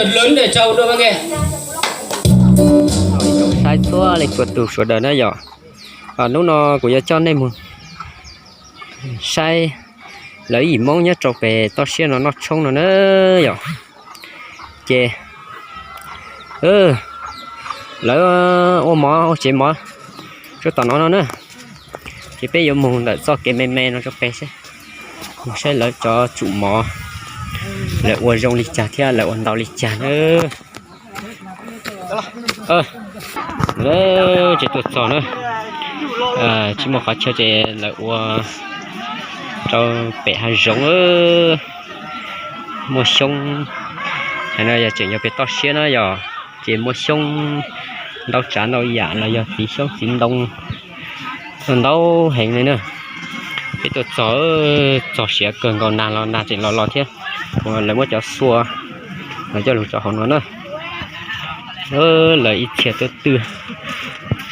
Saib txhua leej txhua tus sawv daws na yom. Hnub no kuv yuav coj nej mus saib lawv yim Hmoob nyob rau pem toj siab no noj tshoob no na yom. Ces lawv ua mov ua tsev mov rau tom no no na. Ces peb yuav mus ntawm txoj kev me me no rau pem seb, mus saib lawv cov tsum mov, lawv ua zoo li cas thiab lawv ua ntau li cas na. Ces tuaj txog na, tsis muaj qhov chaw ces lawv ua rau pem hav zoov. Muaj xyoob, hais no yog tseem yog pem toj siab na yom, ces muaj xyoob ntau tsav ntau yam los yog txiv xyoob txiv ntoo ntau heev li na. Peb tuaj txog, txog siav kawg nkaus, nag los nag tseem los los thiab. Lawv muab cov xua los coj lug rau hauv no na. Lawv ib txhia twb,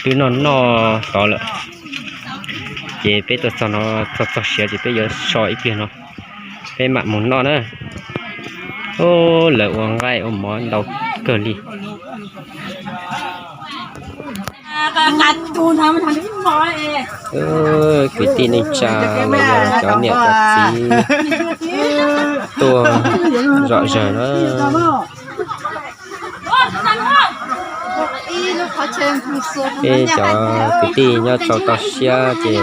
twb noj noj tod lawm. Ces peb tuaj txog no, txog txog siav ces peb yuav so ib pliag no, peb mam mus noj na. Lawv ua nqaij ua mov ntau kawg li. Kwv tij neej tsa los yog cov niam cov txiv tuaj zom zaws na. Peb cov kwv tij nyob rau toj siab ces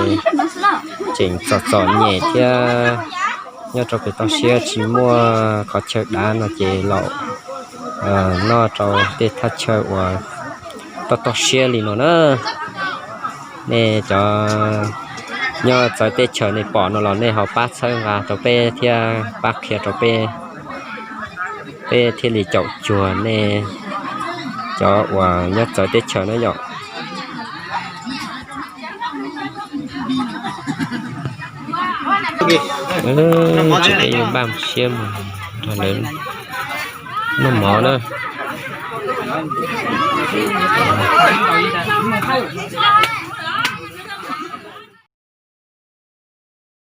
tseem txom txom nyem thiab. Nyob rau pem toj siab tsis muaj qhov chaw dav no ces los noj rau tej thaj chaw uas toj toj siab li no na. Nej cov nyob txawv teb chaws nej pom no los nej ho pab txhawb nqa rau peb thiab pab qhia rau peb, peb thiaj li caum cuag nej cov uas nyob txawv teb chaws na yom. Ces peb yuav npaj siab mus nrog lawv noj mov na.